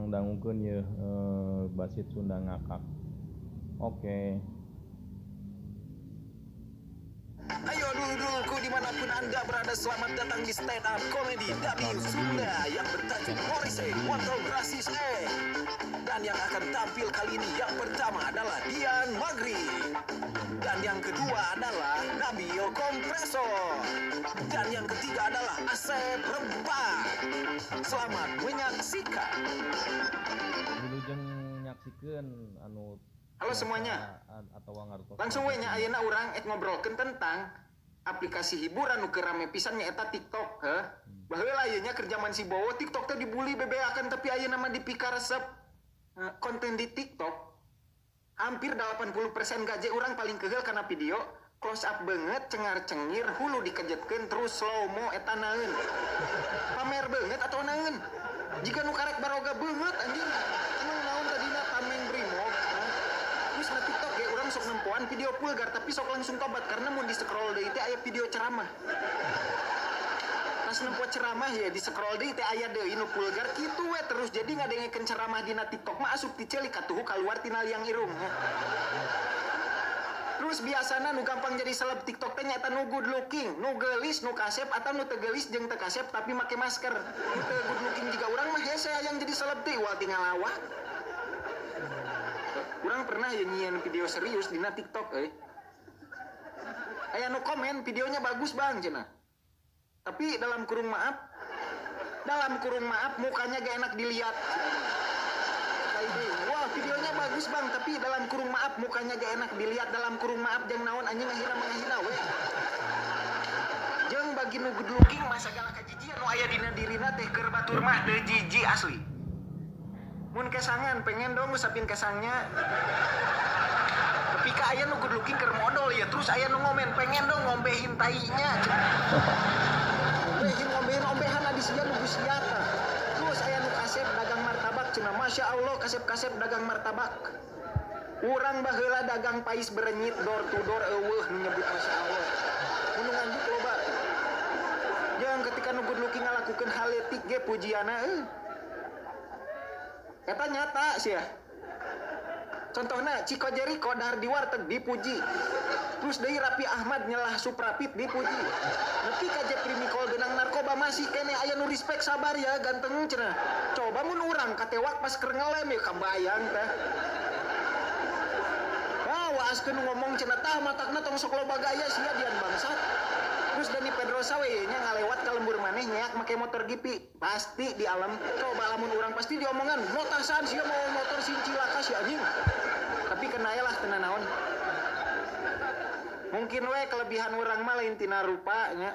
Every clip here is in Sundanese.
Pangdangukeun yeuh Basit Sunda ngakak. Oke. Ayo dulur-dulurku dimanapun Anda berada, selamat datang di stand up comedy W Sunda yang bertajuk Morrissey Motor Rasis E. Dan yang akan tampil kali ini yang pertama adalah Dian Magri. Dan yang kedua adalah Nabil Kompresor. Dan yang ketiga adalah Asep Rempah. Selamat menyaksikan. Wilujeng nyaksikeun anu Halo tiasa semuanya. Atawa ngartos. Langsung we nya, ayeuna urang ek ngobrolkeun tentang aplikasi hiburan nu keur rame pisan, nyaeta TikTok, heuh. Baheula ieu nya, keur jaman si Bowo, TikTok teh dibully bebeakan, tapi ayeuna mah dipikaresep. Konten di TikTok hampir 80% gaje urang paling keheul kana video close up banget, cengar cengir, hulu dikejetkeun, terus slow mo. Eta naeun, pamer banget atau naeun? Jiga nu karek baroga banget, anjing. Emang naon tadina, tameng Brimob, hah? Terus na TikTok ya urang sok nempoan video vulgar, tapi sok langsung tobat karena mun di scroll deui teh aya video ceramah. Pas nempo ceramah ya, di scroll deui teh aya deui nu vulgar, kitu we terus. Jadi ngadengekeun ceramah dina TikTok mah asup ti ceuli katuhu kaluar tina liang irung ya. Terus biasana nu gampang jadi seleb TikTok teh nyaeta nu good looking, nu geulis, nu kasep, atau nu teu geulis jeung teu kasep tapi make masker. Nu teu good looking jiga urang mah hese hayang jadi seleb teh, ual tinggal lawak. Urang pernah ya nyieun video serius dina TikTok euy. Aya nu komen, "Videonya bagus, Bang," cenah. Tapi dalam kurung maaf, dalam kurung maaf, mukanya gak enak dilihat. Kayak ini, "Wah, videonya bagus, Bang, tapi dalam kurung maaf, mukanya gak enak dilihat," dalam kurung maaf jeung naon, anjing, akhirnya menghina we. Jeung bagi nu good looking mah sagala kajijian nu aya dina dirina teh keur batur mah teu jijik, asli. Mun kesangan, "Pengen dong ngusapin kesangnya." Tapi ka aya nu good looking keur modol ya, terus aya nu ngomen, "Pengen dong ngombehin tainya." Ngombehin, ngombehin, ombehan adi sia nu sia tah. Terus aya nu kasep dagang martabak cenah, "Masya Allah, kasep-kasep dagang martabak." Urang baheula dagang pais berenyit door to door, euweuh nu nyebut Masya Allah. Mun nu Nganjuk loba. Jangan ketika nu good looking ngalakukeun hal leutik ge pujiana euy. Eta nyata sih ya. Contohnya Chico Jericho dahar di warteg dipuji. Terus deui Raffi Ahmad nyelah Suprapit dipuji. Nepi ka Jefri Nichol beunang narkoba masih kene aya nu respect, "Sabar ya, ganteng," cenah. Coba mun urang katewak pas keur ngelem ya, kabayang teh. Wah, waaskeun ngomong cenah, "Tah, matakna tong sok loba gaya sia, Dian bangsat." Terus Dani Pedrosa we nya ngalewat ka lembur maneh nyeak make motor GP. Pasti di alam. Coba lamun urang pasti diomongan, "Motasan sia mau motor sin cilaka si anjing." Tapi kena lah teu naon. Mungkin we kelebihan urang mah lain tina rupa nya.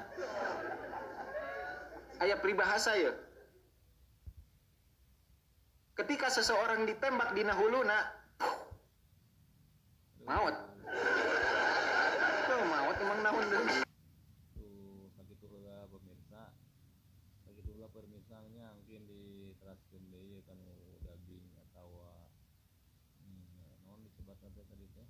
Aya peribahasa ya. Ketika seseorang ditembak dina huluna, maut. Tuh maut emang naon deui. Tuh, sakitu heula pemirsa. Sakitu heula pemirsa nya, mungkin diteraskeun deui kanu dubbing atawa naon disebatna teh tadi teh.